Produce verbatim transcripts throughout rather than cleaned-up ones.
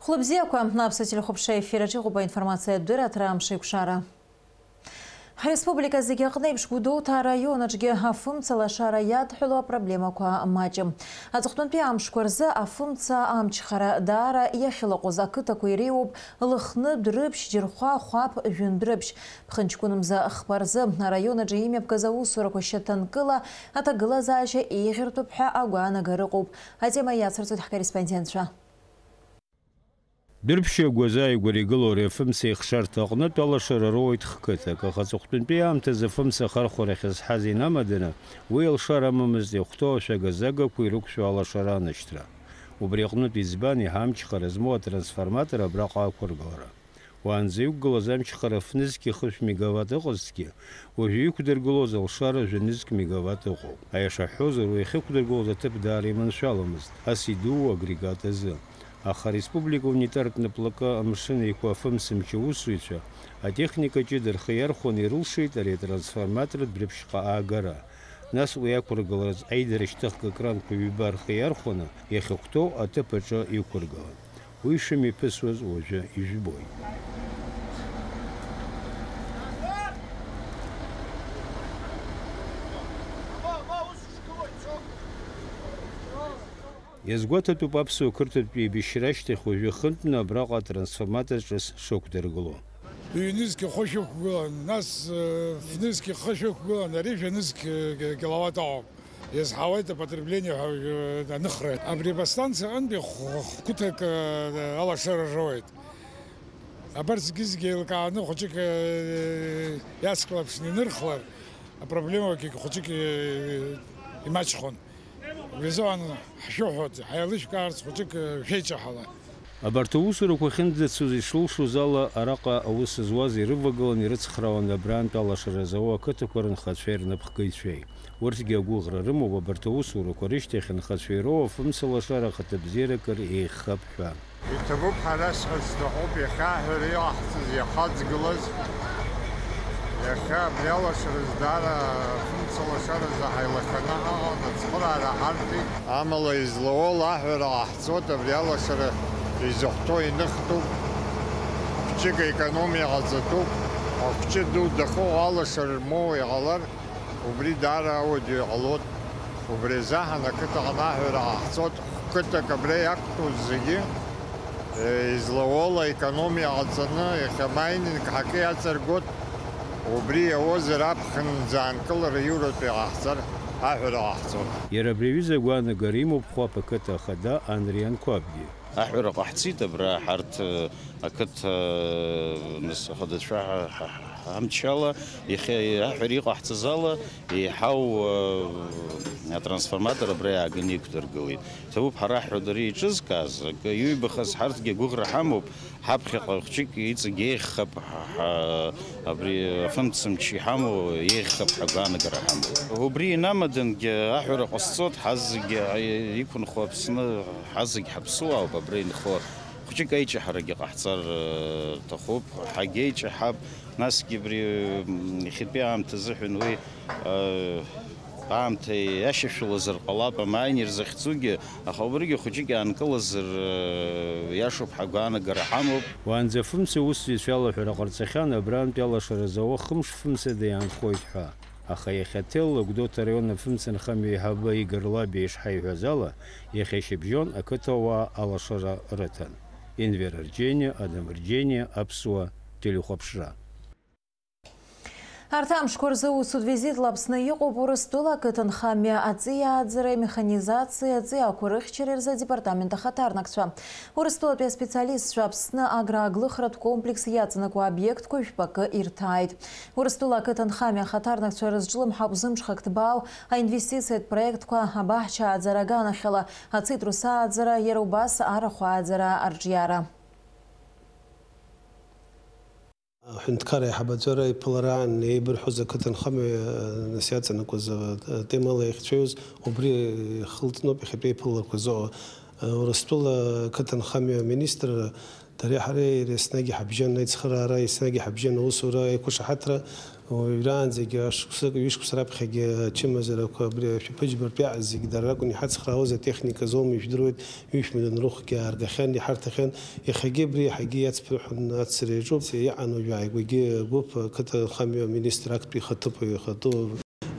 Хәлыбзиақәа, аԥсуа телехәаԥшра ефир аҿы иҟоуп аинформациатә дырраҭара Амшеикәшара. Ҳреспублика зегьы аҟны еиԥш Гәдоуҭа араион аҿгьы афымца лашара иадҳәалоу апроблемақәа маҷым. Аҵыхәтәантәи амшқәа рзы афымца амчхара даара иахьылаҟәыз ақыҭақәа иреиуоуп Лыхны, Дәрыԥшь, Џьырхәа, Хәаԥ, Жәындәрыԥшь. Ԥхынҷкәынмза хԥа рзы араион аҿы имҩаԥгаз аусурақәа шьаҭанкыла аҭагылазаашьа еиӷьыртәуп ҳәа агәаанагара ыҟоуп. Атема иацырҵоит ҳкорреспондентцәа. Дәрыԥшьи Агәазааи гәара игылоу ари афымца ихшарҭа аҟнытә алашара роуеит хқыҭак, аха аҵыхәтәантәи аамҭазы афымца ахархәара ахьазҳаз инамаданы, уи алшара амамызт иахәҭоу ашәага-загақәа ирықәшәо алашара анашьҭра. Убри аҟнытә избан иаҳа амчхара змоу атрансформатор абраҟа ақәыргылара. Уаанӡа иқәгылаз амчхара фнызқьи хышә мегаватт ыҟазҭгьы, уажәы иқәдыргылоз алшара жәа-нызқь мегаватт ыҟоуп. Аиаша ҳҳәозар, уи ахьықәдыргылоз аҭыԥ даара иманшәаламызт, ас идуу агрегат азы. Аха ареспублика унитартә наплакы Амшын Еиқәа афымцамч аусзуҩцәа атехника ҷыда рхы иархәаны ирылшеит ари атрансформатор Дәрыԥшьҟа аагара. Нас уи ақәыргыларазы аидара шьҭыхга кранқәа ҩба рхы иархәаны иахьахәҭоу аҭыԥ аҿы иқәыргылан. Уи шымҩаԥысуаз уажәы ижәбоит. Иазгәаҭатәуп аԥсуа қырҭтәи еибашьра ашьҭахь уажәы хынтәны абраҟа атрансформатор ҿыц шықәдыргыло. Ҩнызқь хәышә ықәгылан, нас, э, фнызқь хышә ықәгылан, ари жәанызқь, э, киловатт ауп. Иазҳауеит апотребление ҳәа, э, аныхра. Абри астанциа аҟынтәи хә-, хә-, қыҭак, э, алашара роуеит. Абарҭ зегьы-зегьы еилкааны хәыҷык, э, иацклаԥшны инырхлар, апроблемақәагьы хәыҷык, э, имаҷхон. Убри азыҳәан ҳшәыҳәоит, ҳаилышәкаарц хәыҷык, э, шәеиҷаҳала. Абарҭ аусурақәа ахьынӡацоз ишылшоз ала, араҟа аус зуаз ирывагылан ирыцхраауан абрантә алашара зауа ақыҭақәа рынхацәеи рнапхгаҩцәеи. Урҭгьы агәыӷра рымоуп, абарҭ аусурақәа рышьҭахь анхацәа ироуа афымца лашара ахаҭабзиарак ар еиӷьхап ҳәа. Иҭабуп ҳәа расҳәарц сҭахуп, иахьа аҳәара иҟаҳҵаз иахаҵгылаз. Иахьа абри алашаразы даара афымца лашаразы ҳаилашаны ҳаҟан, ацхыраара ҳарҭеит. Амала излауала аҳәара ҟаҳҵоит, абри алашара изыхәҭоу иныхтәуп, хәҷык аекономиа ҟаҵатәуп, ахәҷы ду дахьыҟоу алашара рмоуа иҟалар, убри даара ауадаҩ иҟалоит. Убри азыҳәан ақыҭаҟны аҳәара ҟаҳҵоит, хә-, қыҭак абра иақәтәоу зегьы, е, излауала аекономиа ҟаҵаны, иахьа майнинг ҳакы иаҵаргәоит, убри иауазар аԥхынӡа аанкылара иуратәы иҟаҳҵар аҳәара ҟаҳҵоит. Иара абри аҩыза агәаанагара имоуп Хәаԥ ақыҭа ахада Анри Анқәабгьы. Аҳәара ҟаҳҵеит абра ҳарҭ, э, ақыҭа, э, нас ахадацәа ҳа-, ҳа-, ҳамчала, иахьа аҳәара иҟаҳҵаз ала, еиҳау, э, атрансформатор абра иааганы иқәдыргылеит. Ҭабуп ҳара ҳҳәо дара еиҿызкааз, акы иҩбахаз ҳарҭгьы агәыӷра ҳамоуп, ҳаԥхьаҟа хәҷык иҵегь еиӷьхап, ҳа, ҳа, абри афымцамч иҳамоу еиӷьхап ҳәа агәаанагара ҳамоуп. Убри инамадангьы аҳәара ҟасҵоит, ҳазегьы, а, иқәынхо Аԥсны, ҳазегь ҳаԥсуаауп, абра инхо. Хәҷык аиҷаҳарагьы ҟаҳҵар, э, рҭахуп, ҳагьеиҷаҳап, насгьы абри, м, иахьатәи аамҭа азыҳәан уи, э, аамҭа иашьашәалазар ҟалап, амаин ирзахьӡугьы, аха убригьы хәыҷык иаанкылазар, э, иашоуп ҳәа агәаанагара ҳамоуп. Уаанӡа афымца усзуҩцәа алаҳәара ҟарҵахьан, абрантәи алашара зауа хымш фымцада иаанхоит ҳәа. Аха иахьа ҭелла Гәдоуҭа араион афымца нхамҩа еиҳабы Игор Лабиа ишҳаиҳәаз ала, иахьа шьыбжьон ақыҭауаа алашара рыҭан. Енвер Арџьениа, Адам Арџьениа, Аԥсуа телехәаԥшра. Арҭ амшқәа рзы усутә визитла Аԥсны иҟоуп Урыстәыла ақыҭанхамҩа аҵиааӡара, амеханизациа, аҵиаақәа рыхьчареи рзы адепартамент ахаҭарнакцәа. Урыстәылатәи аспециалистцәа Аԥсны аграаглыхратә комплекс иаҵанакуа обиектқәа жәпакы ирҭааит. Урыстәыла ақыҭанхамҩа ахаҭарнакцәа рызҿлымҳауп зымҽхак ҭбаау аинвестициатә проектқәа, абаҳча ааӡара аганахьала, ацитрус ааӡара, иара убас арахә ааӡара арҿиара. Аҳәынҭқарра аиҳабацәа реиԥылараан еибырҳәоз ақыҭанхамҩа, нас иаҵанакуаз атемала иахьцәаҩыз, убри ихылҵноуп иахьатәи аиԥыларақәа зо. Урыстәыла ақыҭанхамҩа аминистрра Дареи ҳареи еснагь иҳабжьан аицхыраара, еснагь иҳабжьан аусура, аиқәышаҳаҭра, уажәраанӡагьы ашықәсык, ҩышықәса раԥхьагьы ачымазарақәа абри ашәаԥыџьбартәи зегь дара ракәын иҳацхраауаз, атехника азоуми, ижәдыруеит, ҩышә миллион рыхәгьы ааргахьан, иҳарҭахьан. Иахьагьы абри иаҳагьы иацԥырҳәон аццара иаҿуп. Иҟан уажәы ааигәагьы агәыԥ, ақыҭа нхамҩа аминистр актәи ихаҭыԥуаҩ ихатәы,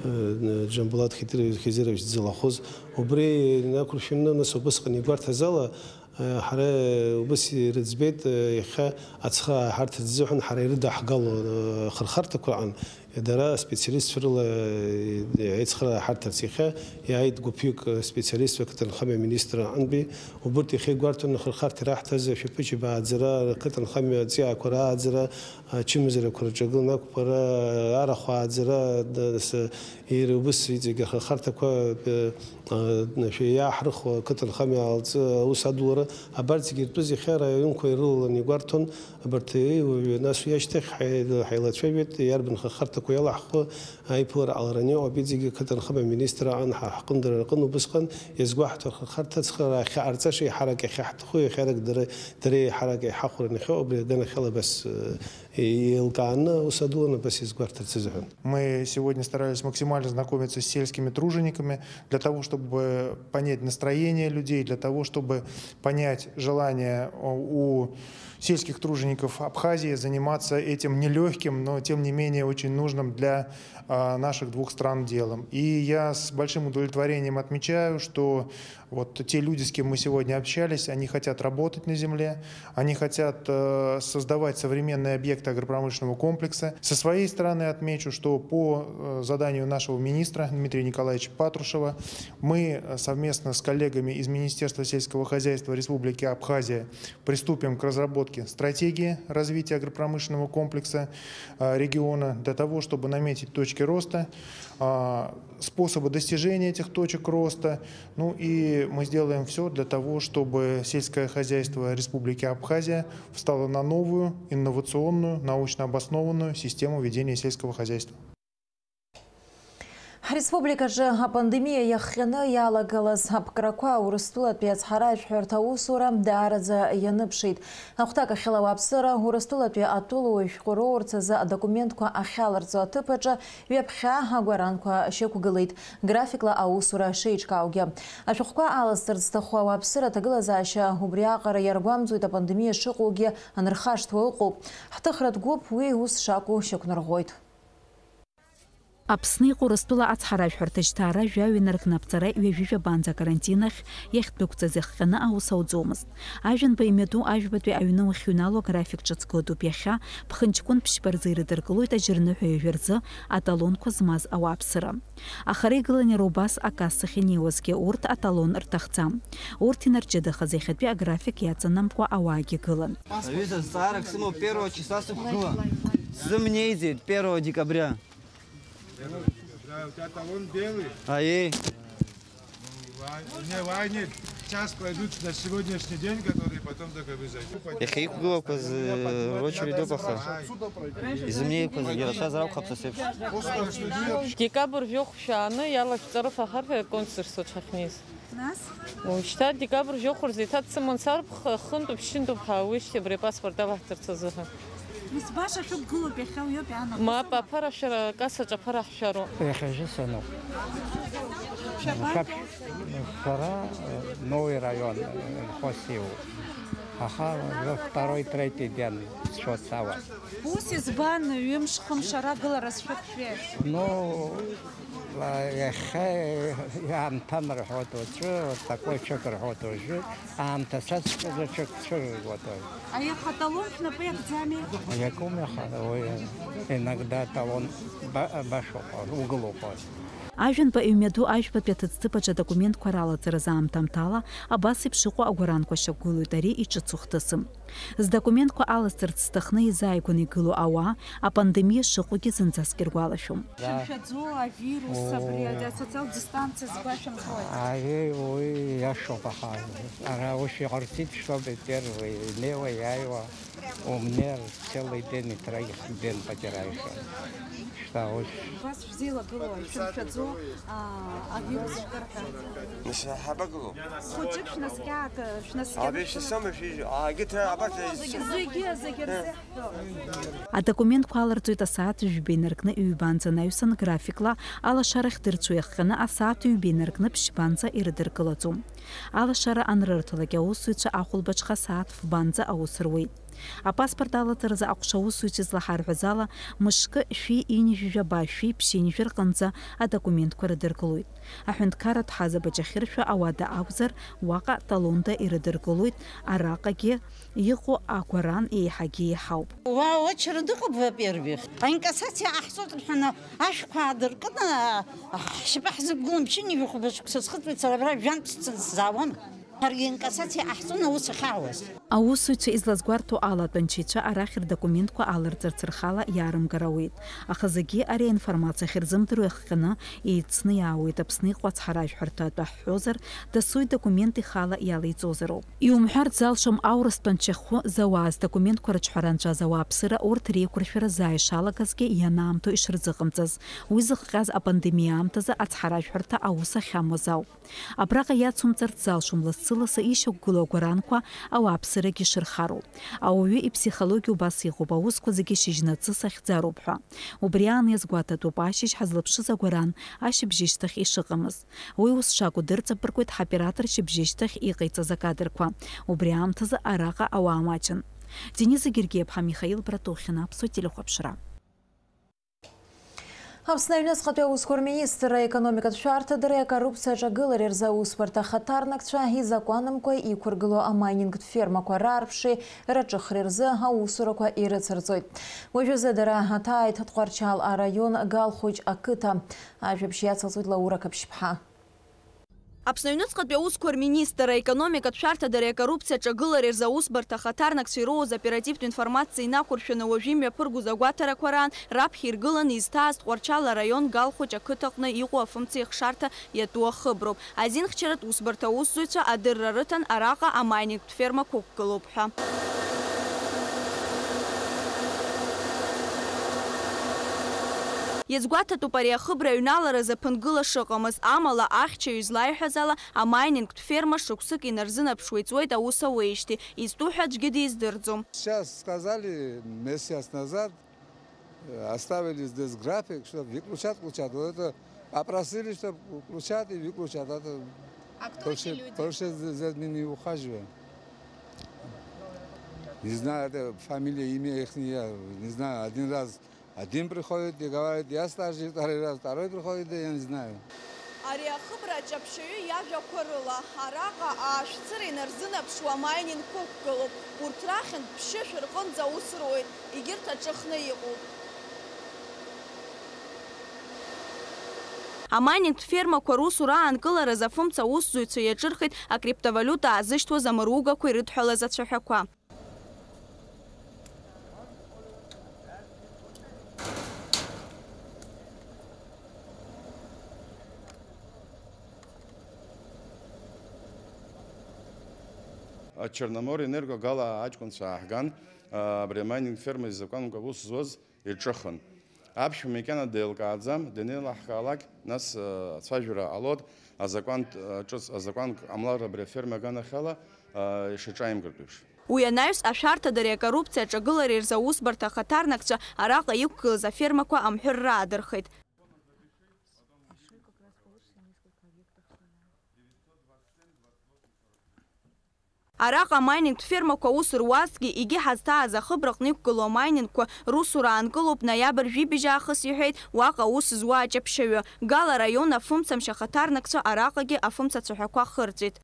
э, Џьамбулаҭ Хетыр-, Хизырович дзылахәыз. Убри инақәыршәаны, нас убысҟан игәарҭазала, э, ҳара убыс ирыӡбеит, э, иахьа ацха ҳарҭ рзыҳәан ҳара ирыдаҳгало, э, хырхарҭақәа ыҟан. Дара специалистцәа рыла, э, аицхыраара ҳарҭарц иахьа иааит гәыԥҩык, э, специалистцәа ақыҭанхамҩа аминистр аҟынтәи. Убырҭ иахьа игәарҭон ахырхарҭа ираҳҭаз ашәаԥыџьаԥ ааӡара, ақыҭанхамҩа аҵиаақәа рааӡара, ачымазарақәа рҿагыланы ақәԥара, арахә ааӡара, д-, с-, ир-, убыс иҵегь ахырхарҭақәа, э, э, шәа-, иааҳрыхуа ақыҭанхамҩа аалҵ-, аус адулара, абарҭ зегьы иртәыз иахьа араионқәа ирылаланы игәарҭон, абарҭ, э, уаҩы, нас уи ашьҭахь ҳаи-, ҳаилацәажәеит, иарбан хырхарҭақәа иалаҳхуа, аиԥылара ҟалараны иҟоуп, иҵегьы ақыҭанхамҩа аминистр аҟан, ҳа ҳҟындара рҟын убысҟан иазгәаҳҭо ахырхарҭа ацхыраара ахьаҟарҵаша еиҳарак иахьаҳҭаху, иахьарак дара, дара еиҳарак иҳахәараны иахьыҟоу, абри аганахьала абас, э, еилкааны аус адулан абас иазгәарҭарц азыҳәан. Мы сегодня старались максимально знакомиться с сельскими тружениками для того, чтобы понять настроение людей, для того, чтобы понять желание у сельских тружеников Абхазии заниматься этим нелёгким, но тем не менее очень нужным для, а, наших двух стран делом. И я с большим удовлетворением отмечаю, что вот те люди, с кем мы сегодня общались, они хотят работать на земле, они хотят, э, создавать современные объекты агропромышленного комплекса. Со своей стороны отмечу, что по, э, заданию нашего министра Дмитрия Николаевича Патрушева мы, э, совместно с коллегами из Министерства сельского хозяйства Республики Абхазия приступим к разработке стратегии развития агропромышленного комплекса, э, региона для того, чтобы наметить точки роста, а, способы достижения этих точек роста. Ну и мы сделаем всё для того, чтобы сельское хозяйство Республики Абхазия встало на новую, инновационную, научно обоснованную систему ведения сельского хозяйства. Ҳреспубликаҿы апандемиа иахҟьаны иалагылаз аԥкрақәа Урыстәылатәи ацҳаражәҳәарҭа аусура даараӡа ианыԥшит. Ахәҭакахьала ауааԥсыра Урыстәылатәи атәылауаҩ шәҟәы роурц азы адокументқәа ахьаларҵо аҭыԥ аҿы ҩаԥхьа агәаранқәа шьақәгылеит, графикла аусура шеиҿкааугьы. Ашәҟәқәа аласҵарц зҭаху ауааԥсыра аҭагылазаашьа убриаҟара иаргәамҵуеит, апандемиа шыҟоугьы анырхашҭуа ыҟоуп. Ҳҭыхратә гәыԥ уи ус шакәу шьақәнарӷәӷәоит. Аԥсны иҟоу Урыстәыла ацҳаражәҳәарҭа жьҭаара жәаҩа инаркны аԥҵара ҩажәи жәабанӡа акарантин ахь иахьдәықәҵаз иахҟьаны аус ауӡомызт. Ажәанба имҩаду Ажәбатәи аҩны уахьыҩнало аграфик ҿыц кыдуп иахьа, ԥхынҷкәын ԥшьба рзы ирыдыркылоит ажьырныҳәа ҩажәа рзы аталонқәа змаз ауааԥсыра. Аха ара игылан иара убас акассахь инеиуазгьы урҭ аталон рҭахӡам. Урҭ инарҷыдахаз иахьатәи аграфик иаҵанамкуа ауаагьы гылан. Аҩыза, зҵаарак сымоуп, первого числа сықәгылан. Сзымнеиӡеит первого декабря. Первого декабря. У тебя талон белый? Аиеи. Вай-, не, вай, нет. Сейчас кладут на сегодняшний день, который потом только вы зайдете. Иахьа иқәгылақәаз, э, рочеридоуп, аха изымнеиқәаз зегьы рацәазар акәхап, са сеиԥш. Декабр жәохә шәааны иалашәҵарыфахар ҳәа аконсульство дшаҳнеиз. Нас? Уажәшьҭа декабр жәохә рзы еиҭа дсыман сарԥх, хынтәуп, ԥшьынтәуп ҳәа уи шьҭа абри апаспорт алаҳҵарц азыҳәа. Нас баша шәықәгылоуп иахьа уи ауп иаанагоз. Мап, аԥара шәара акассаҿ аԥара ҳшәароуп. Иахьа жьы сануп. Шәара, э, Новый район, э, инхоз сиуп. Аха уажәы второй, третий день счёт сауан. Ус избан, ҩымш-хымш ара гылара зшәықәшәеи? Ну, иахьа иаамҭан рҳәоит уаҵәы, такой ҽык рҳәоит уажәы, аамҭа сацҵаны ҽык цәырыргоит уажәы. Аиаха талон шәнапы иакӡами? Иакуми аха, уи иногда талон ба-, башоуп, угылоуп уажәы. Ажәанба ҩмҩаду Ажәбатәи аҭыӡҭыԥ аҿы адокументқәа ралаҵаразы аамҭамҭала абас еиԥш иҟоу агәаранқәа шьақәгылоит ари иҿыцу хҭысы. Здокументқәа аласҵарц зҭахны изааигәаны игылоу ауаа апандемиа шыҟоугьы зынӡаск иргәалашәом. Шәымшәаӡо, авирус, абри асоциал дистанциа згәашәымхои? Аиеи, уи иашоуп, аха ара ушәиҟарҵит, чтобы первый инеиуа, иааиуа, умнер целый день и троих день потеряешь. Шьҭа ушә- Убас шәзеилагылои? Шәымшәаӡо? Нас ҳабагылоу? Хәыҷык шәнаскьаат, шәнаскьа. Абри шәсома шәижу? Аагьы ҭра абарҭ. Зегьы, зегьы рзы. Адокументқәа аларҵоит асааҭ жәба инаркны ҩбанӡа анаҩсан графикла, алашарахь дырцәо иахҟьаны асааҭ ҩба инаркны ԥшьбанӡа ирыдыркылаӡом. Алашара анрырҭалак аусзуҩцәа ахәылбыҽха асааҭ фбанӡа аус руеит. Апаспорт алаҵаразы аҟәша аусзуҩцәа излаҳарҳәаз ала, мышкы шәи ҩынҩажәи жәаба, шәи ԥшьынҩажәи рҟынӡа адокументқәа рыдыркылоит. Аҳәынҭқарратә ҳаза баҿахьыршәа ауада акәзар, уаҟа талонда ирыдыркылоит, араҟагьы иҟоу агәаран еиҳагьы еиҳауп. Уа очередь ыҟоуп, во-первых. Аинкассациа ҟаҳҵоит рҳәаны ашәқәа аадыркын, ҳшьапы ҳзықәгылан, ԥшьынҩажәи хәба шықәса схыҵуеит сара абра, жәантә сцаны сзаауам. Ҳаргьы инкассациа ҟаҳҵон аус ахьаауаз. Аусзуҩцәа излазгәарҭо ала, атәанчаҩцәа арахь рдокументқәа аларҵарц рхала иаарымгар ауеит. Аха зегьы ари аинформациа ахьырзымдыруа иахҟьаны еицны иаауеит Аԥсны иҟоу ацҳаражәҳәарҭа атәы ҳҳәозар, дасу идокумент ихала иалеиҵозароуп. Иумҳәарц залшом аурыс тәанчахәы зауаз, документқәа рыҿҳәара анҵәаз ауааԥсыра урҭ реиқәыршәара заа ишалагазгьы ианаамҭоу ишырзыҟамҵаз. Уи зыхҟьаз апандемиа аамҭазы ацҳаражәҳәарҭа аус ахьамуаз ауп. Абраҟа иацумҵарц залшом лассы-лассы ишьақәгылоу агәаранқәа ауааԥсырагьы шырхароу. Ауаҩы иԥсихологиа убас иҟоуп, аусқәа зегьы шьыжьнаҵыс ахьӡароуп ҳәа. Убри аан иазгәаҭатәуп, ашьыжь ҳазлаԥшыз агәаран ашьыбжьышьҭахь ишыҟамыз. Уи ус шакәу дырҵабыргуеит ҳоператор шьыбжьышьҭахь иҟаиҵаз акадрқәа. Убри аамҭазы араҟа ауаа маҷын. Дениза Гергиаԥҳа, Михаил Братухин, Аԥсуа телехәаԥшра. Аԥсны аҩныҵҟатәи аусқәа рминистрра аекономикатә шәарҭадареи акоррупциа аҿагылареи рзы аусбарҭа ахаҭарнакцәа изакәанымкәа иқәыргылоу амайнингтә фермақәа раарԥшреи рҿыхреи рзы аусурақәа ирыцырҵоит. Уажәазы дара аҭааит Тҟәарчал араион Галхәыҷ ақыҭа. Ажәабжь иацылҵоит Лаура Қаԥшьԥҳа. Аԥсны аҩныҵҟатәи аусқәа рминистрра аекономикатә шәарҭадареи акоррупциа аҿагылареи рзы аусбарҭа ахаҭарнакцәа ироуз оперативтә информациа инақәыршәаны уажәы имҩаԥыргоз агәаҭарақәа раан раԥхьа иргыланы изҭааз Тҟәарчал араион Галхәыҷ ақыҭаҟны иҟоу афымцеихшарҭа иатәу ахыброуп. Азинхьчаратә усбарҭа аусзуҩцәа адырра рыҭан араҟа амайнингтә фермақәа ықәгылоуп ҳәа. Иазгәаҭатәуп ари ахыбра аҩналаразы ԥынгыла шыҟамыз, амала ахьчаҩ излаиҳәаз ала, амайнингтә ферма шықәсык инарзынаԥшуа иҵуеит аус ауеижьҭеи, изтәу ҳәа аӡәгьы диздырӡом. Сейчас сказали, месяц назад, э, оставили здесь график, что выключать, включать. Вот это попросили, чтоб включать и выключать. Это А кто эти больше, люди? Больше за, за ними ухаживаем. Не знаю, это фамилия, имя их, я не знаю. Один раз один приходит и говорит: «Я старший», второй раз второй приходит, да я не знаю. Ари ахыбра аҷаԥшьаҩы иажәақәа рыла, араҟа аашәцыра инарзынаԥшуа амайнингқәа ықәгылоуп. Урҭ рахьынтә ԥшьышә рҟынӡа аус руеит, егьырҭ аҿыхны иҟоуп. Амайнингтә фермақәа русура аанкыларазы афымца аусзуҩцәа иаҿырхит акриптовалиута аазышьҭуаз амыругақәа ирыдҳәалаз ацәаҳәақәа. Черноморенерго Гала аҷкәынцәа ааҳган, абри амайнинг ферма изакәанмкәа аус зуаз ирҿыхын. Аԥшәма макьана деилкааӡам, данеилаҳкаалак, нас, э, ацәажәара ҟалоит, азакәантә, э, ҿыц, азакәанк ҟамлар абри аферма аганахьала, э, ишаҿаимгартә еиԥш. Уи анаҩс, ашәарҭадареи акоррупциа аҿагылареи рзы аусбарҭа ахаҭарнакцәа араҟа иқәгылаз афермақәа амҳәырра аадырхеит. Араҟа амайнингтә фермақәа аус руазҭгьы, егьи ҳазҭааз ахыбраҟны иқәгылоу амайнингқәа русура аанкылоуп ноиабр жәибжь аахыс, иҳәеит уаҟа аус зуа аҷаԥшьаҩы. Гала араион афымцамч ахаҭарнакцәа араҟагьы афымца цәаҳәақәа хырҵәеит.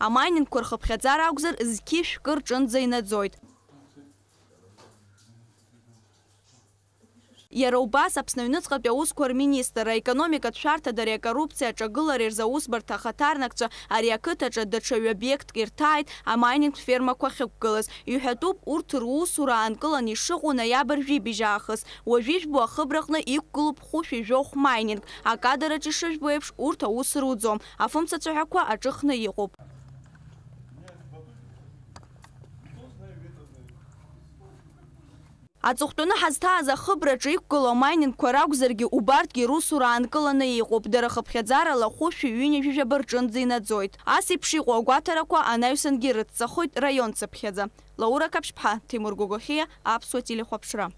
Амайнингқәа рхыԥхьаӡара акәзар, зқьи шәкы рҿынӡа инаӡоит. Иара убас, Аԥсны аҩныҵҟатәи аусқәа рминистрра, аекономикатә шәарҭадареи акоррупциа аҿагылареи рзы аусбарҭа ахаҭарнакцәа ари ақыҭаҿы даҽа ҩ-обиектк ирҭааит, амайнингтә фермақәа ахьықәгылаз. Иҳәатәуп, урҭ русура аанкыланы ишыҟоу ноиабр жәибжь аахыс. Уажә ижәбо ахыбраҟны иқәгылоуп хәышәи жәохә майнинг. Акадраҿ ишыжәбо еиԥш, урҭ аус руӡом, афымцацәаҳәақәа аҿыхны иҟоуп. Аҵыхәтәаны ҳазҭааз ахыбраҿы иқәгылоу амайнингқәа ракәзаргьы, убарҭгьы русура аанкыланы иҟоуп, дара хыԥхьаӡарала хәышәи ҩынҩажәижәаба рҿынӡа инаӡоит. Ас еиԥш иҟоу агәаҭарақәа анаҩсангьы ирыццахоит раион цыԥхьаӡа. Лаура Қаԥшьԥҳа, Ҭемыр Гогохиа, Аԥсуа телехәаԥшра.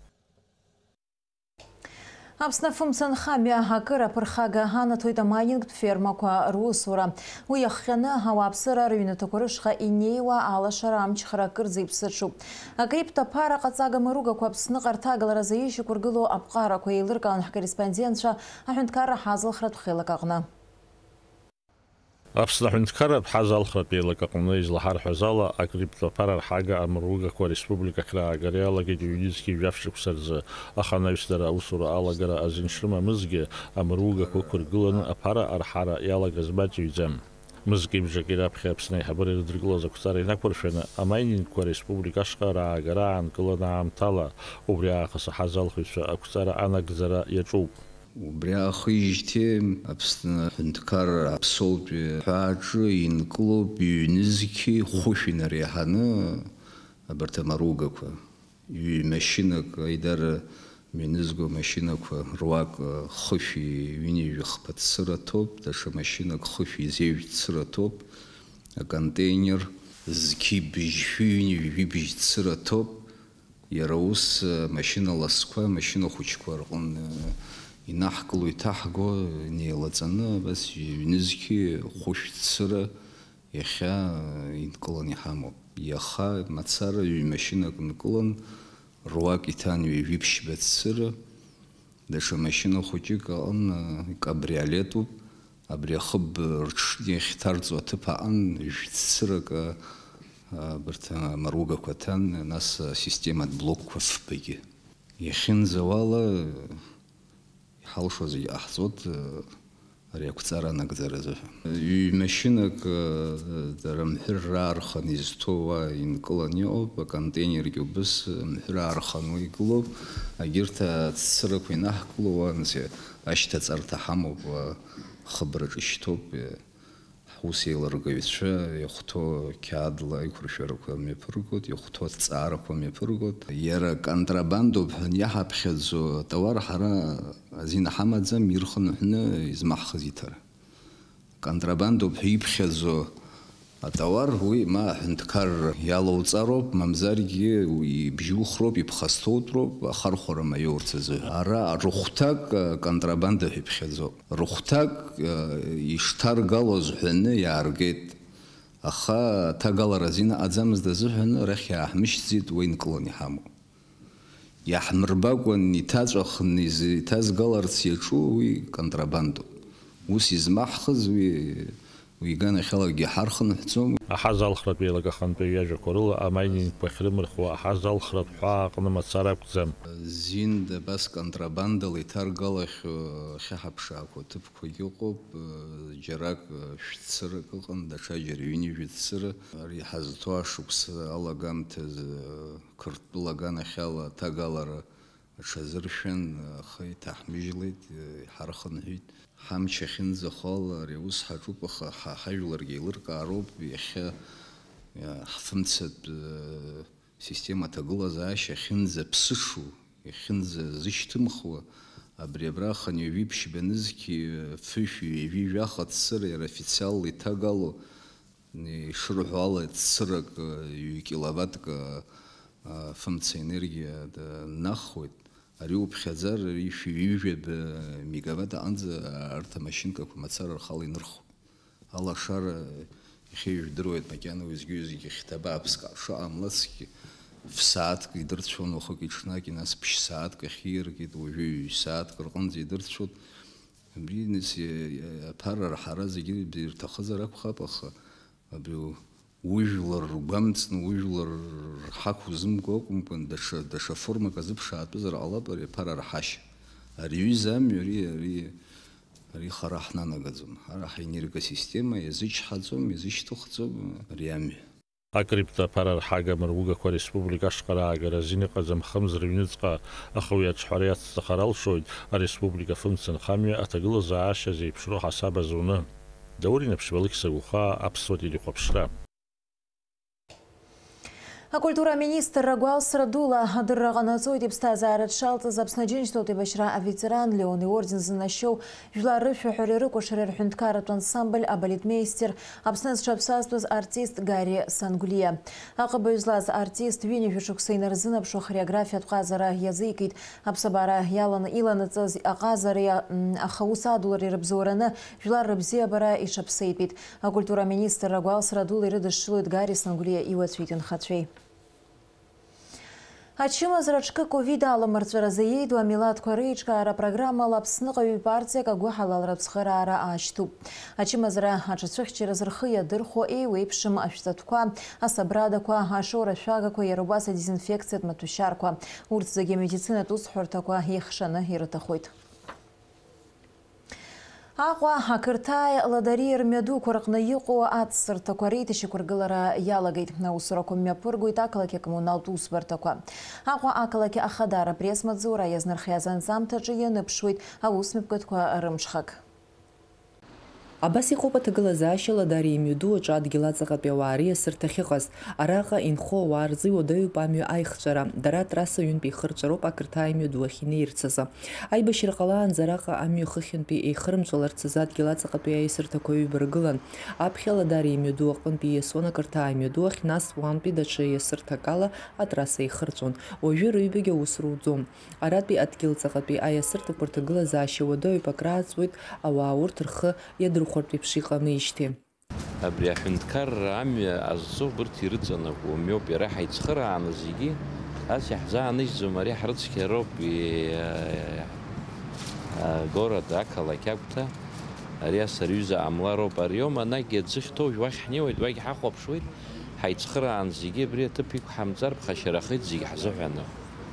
Аԥсны афымца нхамҩа акыр аԥырхага анаҭоит амайнингтә фермақәа русура. Уи иахҟьаны ауааԥсыра рыҩнаҭақәа рышҟа инеиуа алашара амчхара акырӡа иԥсыҽуп. Акриптоаԥара ҟаҵага мыругақәа Аԥсныҟа рҭагаларазы ишьақәыргылоу аԥҟарақәа еилыркаан ҳкорреспондентцәа аҳәынҭқарра ҳазалхратә хеилак аҟны. Аԥсны аҳәынҭқарратә ҳазалхратә еилак аҟны излаҳарҳәаз ала, акриптоаԥара арҳага амыругақәа ареспублика ахь раагара иалагеит ҩнызқьи жәаф шықәса рзы, аха анаҩс дара аусура алагара азин шрымамызгьы, амыругақәа ықәыргыланы аԥара арҳара иалагаз маҷыҩӡам. Мызкеи бжаки раԥхьа Аԥсны аиҳабыра ирыдыркылаз ақәҵара инақәыршәаны, амайнингқәа ареспублика ашҟа раагара аанкылан аамҭала, убри аахыс аҳазалхыҩцәа ақәҵара анагӡара иаҿуп. Убри аахижьҭеи Аԥсны аҳәынҭқарра аԥсоутәи ҳәааҿы инкылоуп ҩнызқьи хәышә инареиҳаны абарҭ амаругақәа. Ҩ-машьынак, аидара мҩанызго амашьынақәа руак хышәи ҩынҩажәи хԥа цыра ҭоуп, даҽа машьынак хышәи зеижә цыра ҭоуп, аконтейнер зқьи быжьшәи ҩынҩажәи быжь цыра ҭоуп. Иара ус, амашьына ласқәа, амашьына хәыҷқәа рҟны инаҳкыло, иҭаҳго, инеилаҵаны, абас ҩнызқьи хәышә цыра иахьа инкыланы иҳамоуп. Иаха мацара ҩ-машьынак нкылан, руак иҭан ҩажәи ԥшьба цыра, даҽа машьына хәыҷык аҟын, кабриолетуп. Абри ахыб рҽны иахьҭарҵо аҭыԥ аҟан, жәццырак, а, абарҭ амаругақәа ҭан, нас асистематә блокқәа фбагьы. Иахьынӡауала, иҳалшо зегьы ҟаҳҵоит, а, ари ақәҵара анагӡара азыҳәан. Ҩ-машьынак, а, дара мҳәыр раархан изҭоу уа инкылан иҟоуп, аконтейнергьы убыс, мҳәыр аархан уа игылоуп, агьырҭ аццырақәа инаҳкыло уа, нас, ашьҭаҵарҭа ҳамоуп, уа, хыбраҿы ишьҭоуп, ҳус еилыргаҩцәа иахәҭоу қьаадла аиқәыршәарақәа мҩаԥыргоит, иахәҭоу аҭҵаарақәа мҩаԥыргоит. Иара контрабандоуп ҳәа иаҳаԥхьаӡо атауар ҳара азин ҳамаӡам, ирхынҳәны измаҳхыз иҭара. Контрабандоуп ҳәа иԥхьаӡо атауар, уи ма аҳәынҭқарра иалоуҵароуп, мамзаргьы уи ибжьухроуп, иԥхасҭоутәроуп, ахархәара маиоурц азыҳәан. Ара рыхәҭак, а, контрабанда ҳәа иԥхьаӡоуп. Рыхәҭак, а, ишҭаргалоз ҳәаны иааргеит. Аха аҭагалара азин аҟаӡамызт азыҳәаны арахь иааҳмышьҭӡеит, уа инкыланы иҳамоу. Иаҳмырбакәан иҭаҵәахны изы-, иҭазгаларц иаҿу уи контрабандоуп. Ус измаҳхыз уи, уи иганахьалагьы ҳархынҳәӡом. Аҳазалхратә еилак ахантәаҩы иажәақәа рыла, амайнингқәа ахьрымырхуа аҳазалхратә ҳәаа аҟны мацара акәӡам. Зинда абас контрабандала иҭаргалахьоу ахьаҳаԥшаақәоу аҭыԥқәагьы ыҟоуп, џьарак шәцырак ыҟан, даҽаџьара ҩынҩажәи цыра. Ари ҳазҭоу ашықәс алагамҭазы Қырҭтәыла аганахьала аҭагалара аҽазыршәан, аха иҭаҳмыжьлеит, иҳархынҳәит. Ҳамч ахьынӡахо ала ари аус ҳаҿуп, аха ҳа ҳажәларгьы еилыркаароуп, иахьа, иа-, ҳфымцатә, э, система аҭагылазаашьа ахьынӡаԥсыҽу, иахьынӡазышьҭымхуа, абри абра хынҩажәи ԥшьба нызқьи, э, фышәи ҩажәи жәаха цыра иара официалла иҭагало, ишырҳәо ала, цырак, ҩ-киловаттк, а, фымца енергиа данахуеит. Ари уԥхьаӡар, ари шәи ҩажәа мегаватт аҟынӡа арҭ амашьынкақәа мацара рхала инырхуеит. Алашара иахьа ижәдыруеит макьана уеизгьы-уеизгьы хьҭа бааԥск шыҟамлацгьы, ф-сааҭк идырцәон уахыки-ҽнаки, нас ԥшь-сааҭк ахьиаргеит, уажәы ҩ-сааҭк рҟынӡа идырцәоит. Абри, нас, иа-, иа-, аԥара арҳара зегьы ирҭахызар акәхап, аха абри у-, Ужәлар ргәамҵны, ужәлар рҳақә узымго акәымкәан, даҽа, даҽа формак азыԥшаатәызар ҟалап ари аԥара рҳашьа. Ари аҩыза амҩа, ари, ари, ари хара ҳнанагаӡом. Ҳара ҳенергосистема иазычҳаӡом, иазышьҭыхӡом ари амҩа. Акрипто аԥара рҳага мыругақәа ареспублика ашҟа раагара азин ыҟаӡам хымз рыҩныҵҟа, аха уи аҿҳәара иацҵахар алшоит ареспублика афымца нхамҩа аҭагылазаашьа зеиԥшроу ҳасаб азуны. Даур Инаԥшьба, Алықьса Гәыхаа, Аԥсуа телехәаԥшра. Акультура аминистрра агәалсра дула адырра ҟанаҵоит иԥсҭазаара дшалҵыз Аԥсны Аџьынџьтәылатә еибашьра аветеран, Леон иорден зынашьоу жәлар рышәаҳәареи рыкәашареи рҳәынҭқарратә ансамбль абалетмеистер, Аԥсны зҽаԥсазтәыз артист Гари Сангәлиа. Аҟыбаҩ злаз артист ҩынҩажәа шықәса инарзынаԥшуа хореографиатә ҟазара иазикит. Аԥсабара иаланы иланаҵаз аҟазареи, м, аха ус адулареи рыбзоураны жәлар рыбзиабара иҽаԥсеитәит. Акультура аминистрра агәалсра дула ирыдышшылоит Гари Сангәлиа иуацәеи иҭынхацәеи. Ачымазара аҿкы ковид аламырҵәаразы иеиду амилаҭқәа реиҿкаара программала Аԥсныҟа ҩ-партиак агәыҳалалра ацхыраара аашьҭуп. Ачымазара аҿацәыхьчаразы рхы иадырхәо еиуеиԥшым ашәҵатәқәа, асабрадақәа, ашоура ашәагақәа, иара убас адезинфекциатә маҭәашьарқәа. Урҭ зегьы амедицинатә усҳәарҭақәа еихшаны ирыҭахоит. Аҟәа, ақырҭааи Ладариа рмҩадуқәа рҟны иҟоу аҵсырҭақәа реиҭашьақәыргылара иалагеит. Аусурақәа мҩаԥыргоит ақалақь акоммуналтә усбарҭақәа. Аҟәа ақалақь ахадара апресс-маҵзура иазнархиаз анҵамҭаҿы ианыԥшуеит аусмҩаԥгатәқәа рымҽхак. Абас иҟоуп аҭагылазаашьа Ладариа имҩаду аҿы адгьыл аҵаҟатәи ауаа риасырҭа ахьыҟаз. Араҟа инхо ауаа рзы иуадаҩуп амҩа аихҵәара. Дара атрасса ҩынтә еихырҵәароуп ақырҭаа имҩаду ахь инеирц азы. Аибашьра ҟалаанӡа араҟа амҩа хыхьынтәи еихырымҵәаларц азы адгьыл аҵаҟатәи аиасырҭақәа ҩба ргылан. Аԥхьа Ладариа имҩаду аҟынтәи ииасуан ақырҭаа имҩаду ахь, нас уантәи даҽа иасырҭак ала атрасса еихырҵәон. Уажәы рыҩбагьы аус руӡом. Аратәи адгьыл ҵаҟатәи аиасырҭақәа рҭагылазаашьа уадаҩуп, акрааҵуеит ауаа урҭ рхы иадырхәартә еиԥш иҟамижьҭеи. Абри аҳәынҭқарра амҩа азцо убырҭ ирыҵанакуа мҩоуп, иара ҳаицхырааны зегьы, ас иаҳзааныжьӡом, ари ҳрыцқьароуп, и-, а, город, ақалақь агәҭа, ари ас рҩыза ҟамлароуп, ари аума анагь аӡы ахьҭоу уахь ҳнеиуеит, уагь ҳахәаԥшуеит, ҳаицхыраан зегьы абри аҭыԥ иқәҳамҵар ԥхашьарахеит зегь ҳзыҳәаны.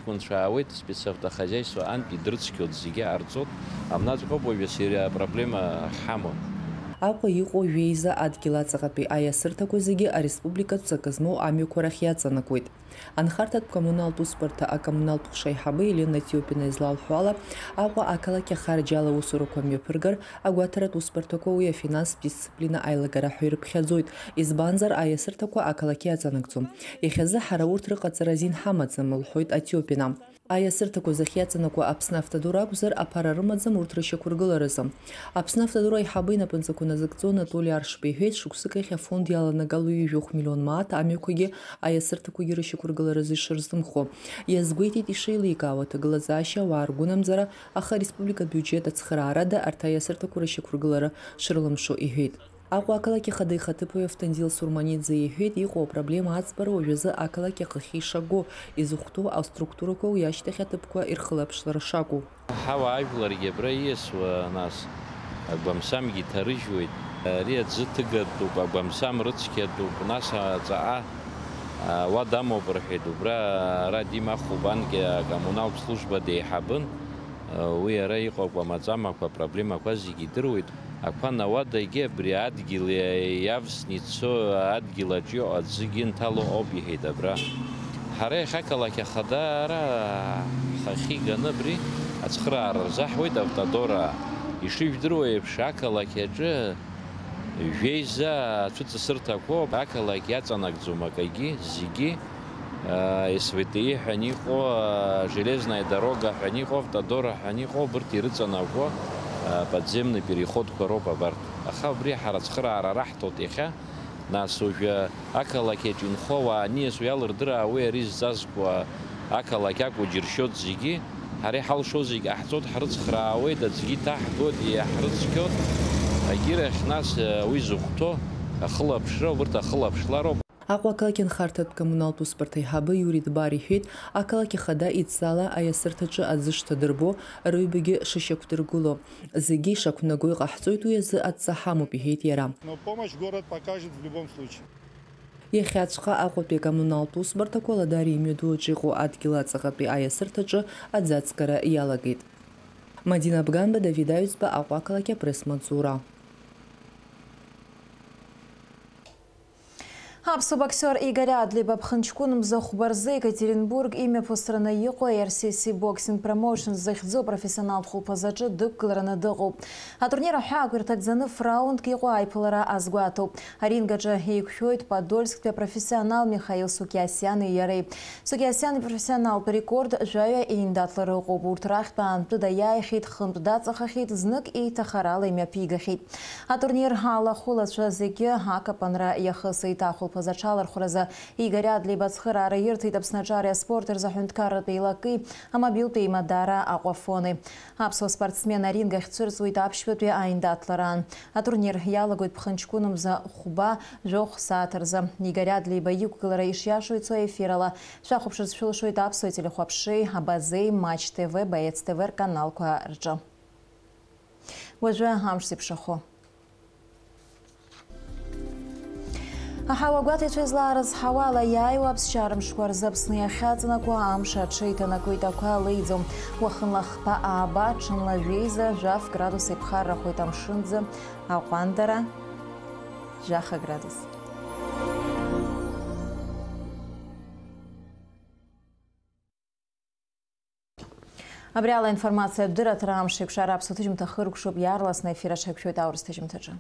Унцәаауеит, спецавтохозяйство антәи дрыцқьоит, зегьы ҟарҵоит, амнаҵәҟьоуп уажәы апроблема ахьҳамоу. Аҟәа иҟоу жәеиза адгьыл аҵаҟатәи аиасырҭақәа зегьы ареспубликатә ҵакы змоу амҩақәа рахь иаҵанакуеит. Анхарҭатә коммуналтә усбарҭа акоммуналтә ҟәша аиҳабы Елена Тиопина излалҳәо ала, Аҟәа ақалақь ахарџьала аусурақәа мҩаԥыргар, агәаҭаратә усбарҭақәа уи афинанстә дисциплина аилагара ҳәа ирыԥхьаӡоит, избанзар, аиасырҭақәа ақалақь иаҵанакӡом. Иахьазы ҳара урҭ рыҟаҵара азин ҳамаӡам, лҳәоит Атиопина. Аиасырҭақәа захьиаҵанакуа Аԥсны автодор акәзар, аԥара рымаӡам урҭ рышьақәыргыларазы. Аԥсны автодор аиҳабы инапынҵақәа назыгӡо Анатоли Аршба иҳәеит, шықәсык ахь афонд иаланагало ҩажәа хә миллион мааҭ амҩақәагьы аиасырҭақәагьы рышьақәыргыларазы ишырзымхо. Иазгәеиҭеит ишеиликаауа аҭагылазаашьа, ауаа ргәынамӡара, аха ареспубликатә биуџьет ацхыраарада арҭ аиасырҭақәа рышьақәыргылара шрылымшо иҳәеит. Аҟәа ақалақь ахада ихаҭыԥуаҩ Автандил Сурманиӡе иҳәеит, иҟоу апроблема аӡбара уажәазы ақалақь ахахьы ишаго, изыхәҭоу аструктурақәа уи ашьҭахь аҭыԥқәа ирхылаԥшлара шакәу. Ҳауаажәларгьы абра ииасуа, нас, агәамсамгьы иҭарыжьуеит. Ари аӡы ҭыгатәуп, агәамсам рыцқьатәуп, нас аҵаҟа, а, уа дамоуп рҳәеит, убра ара димахуп, анкьа акоммуналтә служба деиҳабын. Уи ара иҟоу акәамаҵамақәа, апроблемақәа зегьы идыруеит. Ақәа науадагьы абри адгьыл иавсны ицо адгьыл аҿы иҟоу аӡыгьы нҭало ауп, иҳәеит абра. Ҳара иахьа ақалақь ахадара ҳхахьы иганы абри ацхыраара рзаҳуеит автодораа. Ишыжәдыруа еиԥш, ақалақь аҿы жәеиза ацәыҵасырҭақәоуп, ақалақь иаҵанакӡом акагьы, зегьы. С В Т И ҳәа иҟоу, Железная дорога ҳәа иҟоу, Автодора ҳәа иҟоу, убырҭ ирыҵанакуа подземный переходқәа роуп абарҭ. Аха убри ҳара ацхыраара раҳҭоит иахьа. Нас уажәы ақалақь аҿы инхо ауаа аниасуа иалырдыраауеи ари зҵазкуа ақалақь акәу џьыршьоит зегьы. Ҳара иҳалшо зегь ҟаҳҵоит, ҳрыцхраауеит, аӡгьы иҭаҳгоит, иаҳрыцқьоит. Агьырахь нас уи зыхәҭоу ахылаԥшра, убырҭ ахылаԥшлароуп. Аҟәа ақалақь анхарҭатә коммуналтә усбарҭа аиҳабы Иури Дбар иҳәеит, ақалақь ахада идҵала аиасырҭаҿы аӡы шҭадырбо, рыҩбагьы шышьақәдыргыло. Зегьы ишақәнаго иҟаҳҵоит, уи азы адҵа ҳамоуп, иҳәеит иара. Но помощь город покажет в любом случае. Иахьаҵәҟьа Аҟәатәи акоммуналтә усбарҭақәа Ладари имҩаду аҿы иҟоу адгьыл аҵаҟатәи аиасырҭаҿы аӡаҵгара иалагеит. Мадина Бганба, Давид Аҩӡба, Аҟәа ақалақь, апресс-маҵзура. Аԥсуа боксиор Игорь Адлеиба ԥхынҷкәын мза хәба рзы Екатеринбург имҩаԥысраны иҟоу A R C C Boxing Promotions захьӡу апрофессионалтә хәылԥазаҿы дықәгылараны дыҟоуп. Атурнир аҳәаақәа ирҭагӡаны фраундк иҟоу аиԥылара азгәаҭоуп. Аринг аҿы еиқәшәоит Подольсктәи апрофессионал Михаил Сукиасиани иареи. Сукиасиан ипрофессионалтә рекорд жәаҩа еиндаҭлара ыҟоуп. Урҭ рахьтә аамтәыда иааихьеит, хынтә даҵахахьеит, знык еиҭахарала имҩаԥигахьеит. Атурнир алахәылацәа зегьы акапанра иахысит. Ахәылԥаз аҽалархәразы Игорь Адлеиба ацхыраара ирҭеит Аԥсны аҿареи аспорти рзы аҳәынҭқарратә еилакеи амобилтә еимадара Аҟәафони. Аԥсуа спортсмен аринг ахь дцәырҵуеит аԥшьбатәи аиндаҭлараан. Атурнир иалагоит ԥхынҷкәын мза хәба жәохә сааҭ рзы. Игорь Адлеиба иқәгылара ишиашоу ицо ефирала. Шәахәаԥшырц шәылшоит Аԥсуа телехәаԥшреи, Абазеи, Матч Т В, Боец Т В рканалқәа рҿы. Уажәы амш зеиԥшрахо. Аҳауагәаҭаҩцәа излаарыцҳауа ала иааиуа аԥсшьара мшқәа рзы Аԥсны иахьаҵанакуа амш аҽеиҭанакуеит, ақәа леиӡом. Уахынла хԥа ааба, ҽынла жәеиза, жәаф градус еиԥхаррахоит амшынӡы, аҟәандара жәаха градус. Абри ала информациатә дырраҭара амш еиқәшара аԥсуа ҭыжьымҭа хыркәшоуп, иаарласны аефир аҽаиқәшәоит аурыс ҭыжьымҭаҿы.